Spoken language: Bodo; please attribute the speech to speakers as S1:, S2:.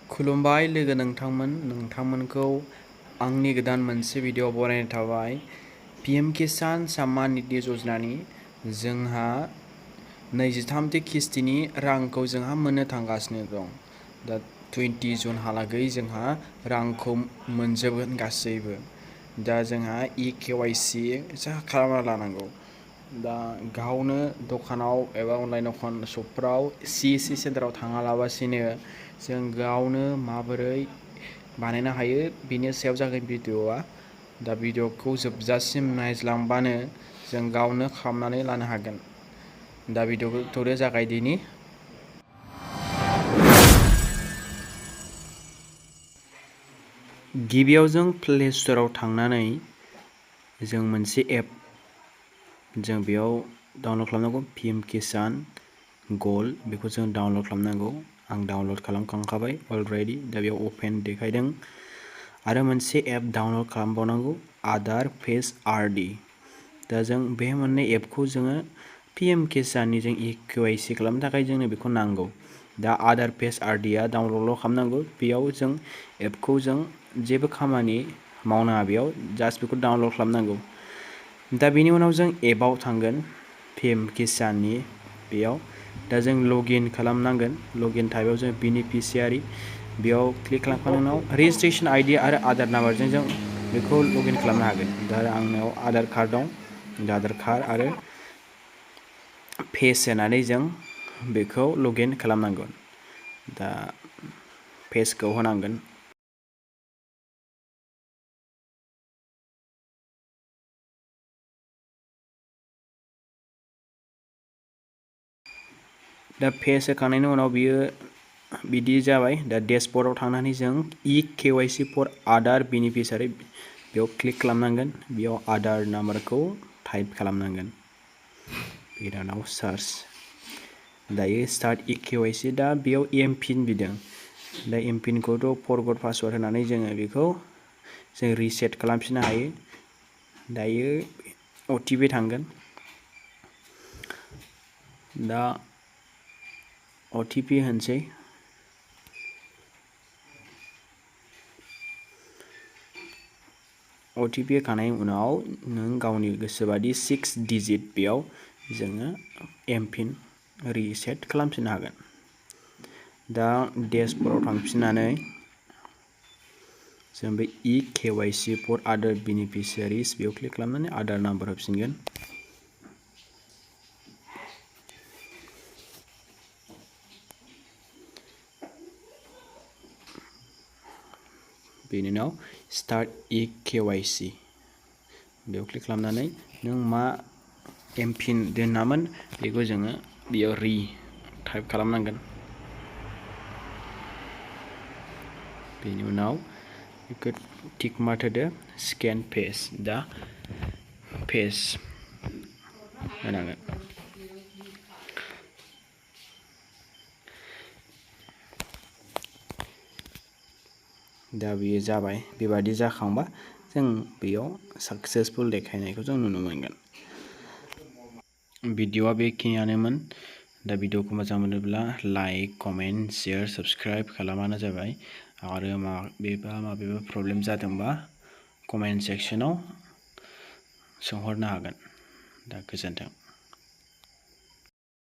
S1: खुलुमबाय लोगो नोंथांमोनखौ आंनि गोदान मोनसे भिडिअ बरायनाय थाबाय। पीएम किसान सम्मान निधि योजनानि जोंहा 23थि किस्तिनि रांखौ जोंहा मोननो थांगासिनो दं। दा 20 जुनहालागै जोंहा रांखौ मोनजोबगोन गासैबो। दा जोंहा e-KYC खालामना लानांगौ। दा गावनो दखानाव एबा अनलाइन दखान शपफ्राव CSC सेन्टाराव थाङालाबासिनो जों गावनो माबोरै बानायनो हायो बेनि सायाव जागोन भिडिअआ। दा भिडिअखौ जोबजासिम नायज्लांबानो जों गावनो खालामनानै लानो हागोन। दा भिडिअखौ थौदो जागायदिनि। गिबियाव जों प्ले स्ट'राव थांनानै जों मोनसे एप जों बेयाव डाउनलड खालामनांगौ। पीएम किसान गोल्ड बेखौ जों डाउनलड खालामनांगौ। आं डाउनलड खालामखांखाबाय अलरेडि। दा बेयाव अपेन देखायदों। आरो मोनसे एप डाउनलड खालामबावनांगौ, आधार फेस आरडि। दा जों बे मोननै एपखौ जोङो पीएम किसाननि जों e-KYC खालामनो थाखाय जोंनो बेखौ नांगौ। दा आधार फेस आरडिया डाउनलडल' खालामनांगौ। बेयाव जों एपखौ जों जेबो खामानि मावनाङा, बेयाव जास्ट बेखौ डाउनलड खालामनांगौ। दा बेनि उनाव जों एपआव थांगोन पीएम किसाननि बेयाव। दा जों लगिन खालामनांगोन। लगिन टाइपआव जों बेनिफिसियारि बेयाव क्लिक खालामखांनायनि उनाव रेजिस्ट्रेशन आइडि आरो आधार नाम्बारजों जों बेखौ लगिन खालामनो हागोन। दा आंनाव आधार कार्ड दं। दा आधार कार्ड आरो फेस होनानै जों बेखौ लगिन खालामनांगोन। दा फेसखौ होनांगोन। दा फेस होखांनायनि उनाव बियो बिदि जाबाय। दा डेशबर्डआव थांनानै जों e-KYC फर आधार बेनिफिसियारि बेयाव क्लिक खालामनांगोन। बेयाव आधार नाम्बारखौ टाइप खालामनांगोन। बेनि उनाव सार्च। दायो स्टार्ट e-KYC। दा बेयाव एमपिन बिदों। दा एमपिनखौथ' फरगट पासवार्ड होनानै जोङो बेखौ जों रिसेट खालामफिननो हायो। दायो OTP थांगोन। दा OTP होनसै। OTP होखांनायनि उनाव नों गावनि गोसोबादि 6 डिजिट बेयाव जोङो एमपिन रिसेट खालामफिननो हागोन। दा डेशबर्डआव थांफिननानै जों बे e-KYC फर आधार बेनिफिसियारिस बेयाव क्लिक खालामनानै आधार नाम्बार होफिनगोन। बेनि उनाव स्टार्ट e-KYC बेयाव क्लिक खालामनानै नों मा एमपिन दोनामोन बेखौ जोङो बेयाव टाइप खालामनांगोन। बेनि उनाव बेखौ टिक मार्क होदो, स्केन फेस। दा फेस होनांगोन। दा बेयो जाबाय। बेबादि जाखांबा जों बेयाव साक्सेसफुल देखायनायखौ जों नुनो मोनगोन। भिडिअआ बेखिनियानोमोन। दा भिडिअखौ मोजां मोनोब्ला लाइक, कमेन्ट, शेयार, साबस्क्राइब खालामबानो जाबाय। आरो माबेबा प्रब्लेम जादोंबा कमेन्ट सेक्सनाव सोंहरनो हागोन। दा गोजोन्थों।